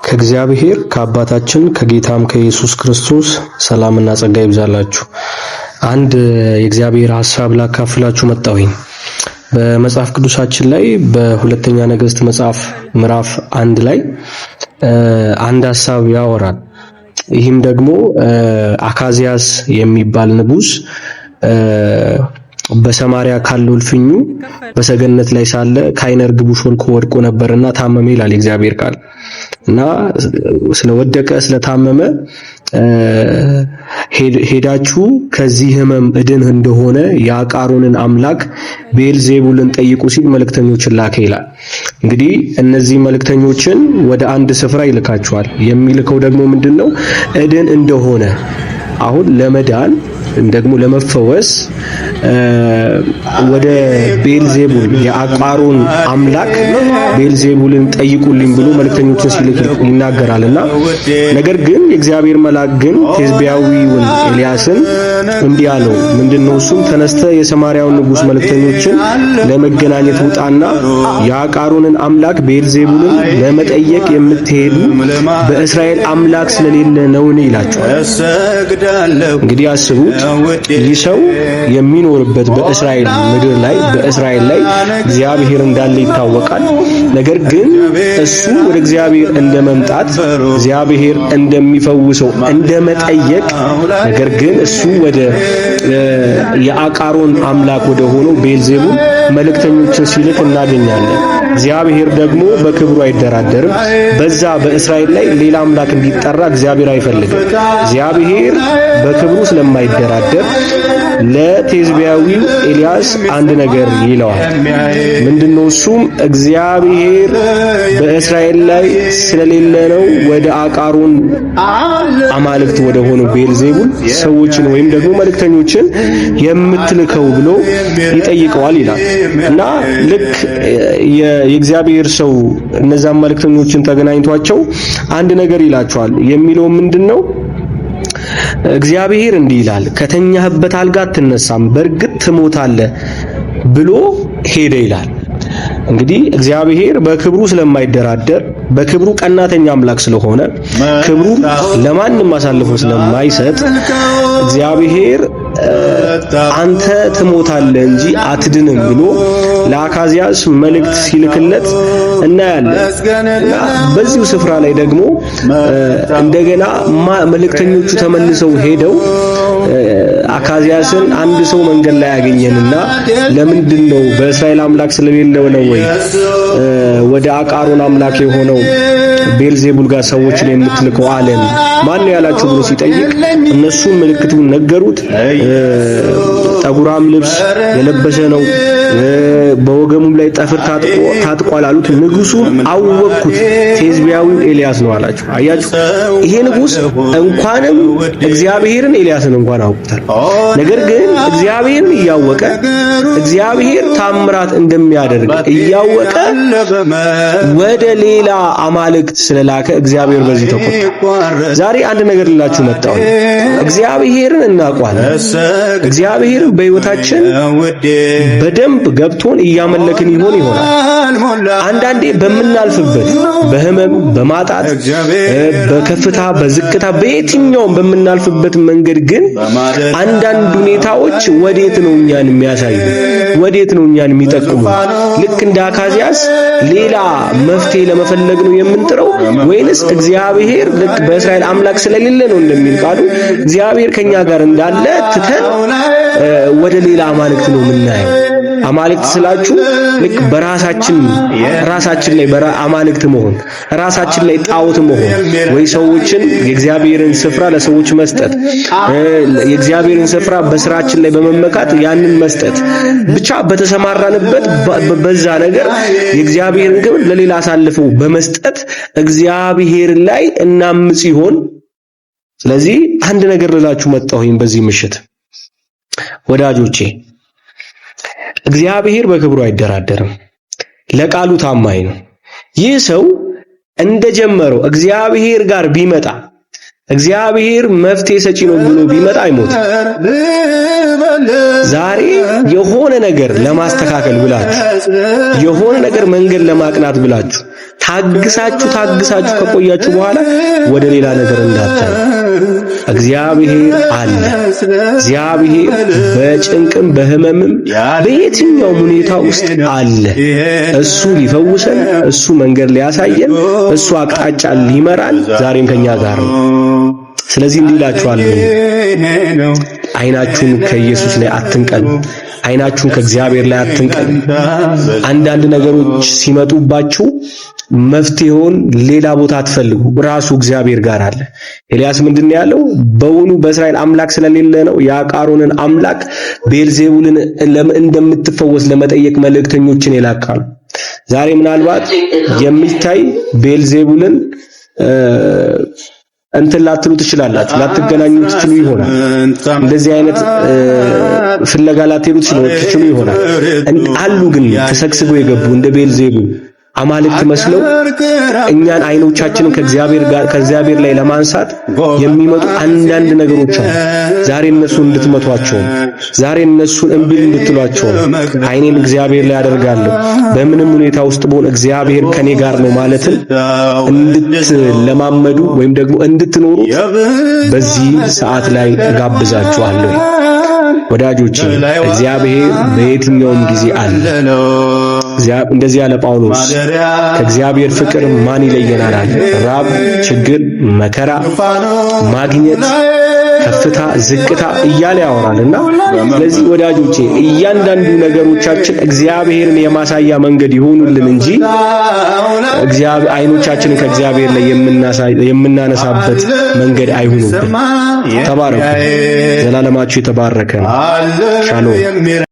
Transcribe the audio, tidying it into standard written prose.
ከእግዚአብሔር ከአባታችን ከጌታም ከኢየሱስ ክርስቶስ ሰላምና ጸጋ ይብዛላችሁ። አንድ የእግዚአብሔር ሐሳብ ላካፍላችሁ መጣሁኝ። በመጽሐፍ ቅዱሳችን ላይ በሁለተኛ ነገሥት መጽሐፍ ምዕራፍ 1 ላይ አንድ ሐሳብ ያወራል። ይህም ደግሞ አካዚያስ የሚባል ንጉሥ በሰማሪያ ካለው እልፍኙ በሰገነት ላይ ሳለ ከዓይነ ርግቡ ሾልኮ ወድቆ ነበርና ታመመ ይላል የእግዚአብሔር ቃል። እና ስለወደቀ ስለታመመ ሄዳችሁ ከዚህ ሕመም እድን እንደሆነ የአቃሮንን አምላክ ቤልዜቡልን ጠይቁ ሲል መልእክተኞችን ላከ ይላል። እንግዲህ እነዚህ መልእክተኞችን ወደ አንድ ስፍራ ይልካቸዋል። የሚልከው ደግሞ ምንድነው? እድን እንደሆነ አሁን ለመዳን ደግሞ ለመፈወስ ወደ ቤልዜቡል የአቃሮን አምላክ ቤልዜቡልን ጠይቁልኝ ብሎ መልእክተኞችን ሲልክ ይናገራልና፣ ነገር ግን የእግዚአብሔር መልአክ ግን ቴስብያዊውን ኤልያስን እንዲህ አለው። ምንድነው እሱም? ተነስተ የሰማርያውን ንጉሥ መልእክተኞችን ለመገናኘት ውጣና የአቃሮንን አምላክ ቤልዜቡልን ለመጠየቅ የምትሄዱ በእስራኤል አምላክ ስለሌለ ነውን? ይላቸዋል። እንግዲህ አስቡት፣ ይህ ሰው የሚኖርበት በእስራኤል ምድር ላይ፣ በእስራኤል ላይ እግዚአብሔር እንዳለ ይታወቃል። ነገር ግን እሱ ወደ እግዚአብሔር እንደመምጣት፣ እግዚአብሔር እንደሚፈውሰው እንደመጠየቅ፣ ነገር ግን እሱ ወደ የአቃሮን አምላክ ወደ ሆነው ቤልዜቡል መልእክተኞችን ሲልክ እናገኛለን። እግዚአብሔር ደግሞ በክብሩ አይደራደርም። በዛ በእስራኤል ላይ ሌላ አምላክ እንዲጠራ እግዚአብሔር አይፈልግም። እግዚአብሔር በክብሩ ስለማይደራደር ለቴዝቢያዊው ኤልያስ አንድ ነገር ይለዋል። ምንድነው እሱም? እግዚአብሔር በእስራኤል ላይ ስለሌለ ነው ወደ አቃሮን አማልክት ወደ ሆነው ቤልዜቡል ሰዎችን ወይም ደግሞ መልእክተኞችን የምትልከው ብሎ ይጠይቀዋል ይላል። እና ልክ የእግዚአብሔር ሰው እነዛን መልእክተኞችን ተገናኝቷቸው አንድ ነገር ይላቸዋል። የሚለው ምንድነው? እግዚአብሔር እንዲህ ይላል፣ ከተኛህበት አልጋ አትነሳም፣ በእርግጥ ትሞታለህ ብሎ ሄደ ይላል። እንግዲህ እግዚአብሔር በክብሩ ስለማይደራደር፣ በክብሩ ቀናተኛ አምላክ ስለሆነ፣ ክብሩን ለማንም አሳልፎ ስለማይሰጥ፣ እግዚአብሔር አንተ ትሞታለህ እንጂ አትድንም ብሎ ለአካዚያስ መልእክት ሲልክለት እናያለን። እና በዚሁ ስፍራ ላይ ደግሞ እንደገና መልእክተኞቹ ተመልሰው ሄደው አካዚያስን አንድ ሰው መንገድ ላይ ያገኘንና ለምንድን ነው፣ በእስራኤል አምላክ ስለሌለው ነው ወይ ወደ አቃሮን አምላክ የሆነው ቤልዜቡል ጋር ሰዎችን የምትልከው አለን፣ ማን ነው ያላችሁ ብሎ ሲጠይቅ እነሱ ምልክቱን ነገሩት። ጠጉራም ልብስ የለበሰ ነው፣ በወገሙም ላይ ጠፍር ታጥቋል አሉት። ንጉሱም አወቅኩት፣ ቴዝቢያዊው ኤልያስ ነው አላቸው። አያችሁ፣ ይሄ ንጉስ እንኳንም እግዚአብሔርን ኤልያስን እንኳን አውቁታል። ነገር ግን እግዚአብሔርን እያወቀ፣ እግዚአብሔር ታምራት እንደሚያደርግ እያወቀ ወደ ሌላ አማልክት ስለላከ እግዚአብሔር በዚህ ተቆጣ። ዛሬ አንድ ነገር ልላችሁ መጣሁ። እግዚአብሔርን እናውቀዋለን። እግዚአብሔርን በሕይወታችን በደንብ ገብቶን እያመለክን ይሆን ይሆናል። አንዳንዴ በምናልፍበት በህመም፣ በማጣት፣ በከፍታ፣ በዝቅታ፣ በየትኛውም በምናልፍበት መንገድ ግን አንዳንድ ሁኔታዎች ወዴት ነው እኛን የሚያሳዩ? ወዴት ነው እኛን የሚጠቁሙ? ልክ እንደ አካዚያስ ሌላ መፍትሄ ለመፈለግ ነው የምንጥረው ወይንስ እግዚአብሔር ልክ በእስራኤል አምላክ ስለሌለ ነው እንደሚል ቃሉ እግዚአብሔር ከኛ ጋር እንዳለ ትተን ወደ ሌላ አማልክት ነው የምናየው? አማልክት ስላችሁ ልክ በራሳችን ራሳችን ላይ አማልክት መሆን፣ ራሳችን ላይ ጣዖት መሆን፣ ወይ ሰዎችን የእግዚአብሔርን ስፍራ ለሰዎች መስጠት፣ የእግዚአብሔርን ስፍራ በስራችን ላይ በመመካት ያንን መስጠት፣ ብቻ በተሰማራንበት በዛ ነገር የእግዚአብሔርን ክብር ለሌላ አሳልፈው በመስጠት እግዚአብሔር ላይ እናምጽ ይሆን? ስለዚህ አንድ ነገር ልላችሁ መጣሁኝ በዚህ ምሽት ወዳጆቼ፣ እግዚአብሔር በክብሩ አይደራደርም፣ ለቃሉ ታማኝ ነው። ይህ ሰው እንደጀመረው እግዚአብሔር ጋር ቢመጣ፣ እግዚአብሔር መፍትሄ ሰጪ ነው ብሎ ቢመጣ አይሞትም። ዛሬ የሆነ ነገር ለማስተካከል ብላችሁ፣ የሆነ ነገር መንገድ ለማቅናት ብላችሁ ታግሳችሁ ታግሳችሁ ከቆያችሁ በኋላ ወደ ሌላ ነገር እንዳታዩ። እግዚአብሔር አለ። እግዚአብሔር በጭንቅም በህመምም በየትኛውም ሁኔታ ውስጥ አለ። እሱ ሊፈውሰን፣ እሱ መንገድ ሊያሳየን፣ እሱ አቅጣጫ ሊመራን ዛሬም ከኛ ጋር ነው። ስለዚህ እንዲህ እላችኋለሁ፣ አይናችሁን ከኢየሱስ ላይ አትንቀሉ። አይናችሁን ከእግዚአብሔር ላይ አትንቀሉ። አንዳንድ ነገሮች ሲመጡባችሁ መፍትሄውን ሌላ ቦታ አትፈልጉ፣ ራሱ እግዚአብሔር ጋር አለ። ኤልያስ ምንድን ያለው? በውኑ በእስራኤል አምላክ ስለሌለ ነው የአቃሮንን አምላክ ቤልዜቡልን እንደምትፈወስ ለመጠየቅ መልእክተኞችን የላካሉ። ዛሬ ምናልባት የሚታይ ቤልዜቡልን እንትን ላትሉ ትችላላችሁ፣ ላትገናኙ ትችሉ ይሆናል። እንደዚህ አይነት ፍለጋ ላትሄዱ ትችሉ ይሆናል። አሉ ግን ተሰግስገው የገቡ እንደ ቤልዜቡል አማልክት መስለው እኛን አይኖቻችንን ከእግዚአብሔር ጋር ከእግዚአብሔር ላይ ለማንሳት የሚመጡ አንዳንድ ነገሮች አሉ። ዛሬ እነሱን እንድትመቷቸው፣ ዛሬ እነሱን እምቢ እንድትሏቸው፣ አይኔን እግዚአብሔር ላይ አደርጋለሁ፣ በምንም ሁኔታ ውስጥ ብሆን እግዚአብሔር ከኔ ጋር ነው ማለትን እንድትለማመዱ ወይም ደግሞ እንድትኖሩ በዚህ ሰዓት ላይ እጋብዛችኋለሁ። ወዳጆቼ እግዚአብሔር በየትኛውም ጊዜ አለ። እንደዚህ ያለ ጳውሎስ ከእግዚአብሔር ፍቅር ማን ይለየናል አለ። ራብ፣ ችግር፣ መከራ፣ ማግኘት፣ ከፍታ፣ ዝቅታ እያለ ያወራልና ስለዚህ ወዳጆቼ እያንዳንዱ ነገሮቻችን እግዚአብሔርን የማሳያ መንገድ ይሆኑልን እንጂ እግዚአብሔር አይኖቻችንን ከእግዚአብሔር ላይ የምናነሳበት መንገድ አይሁኑብን። ተባረኩ። ዘላለማችሁ የተባረከ ነው። ሻሎም።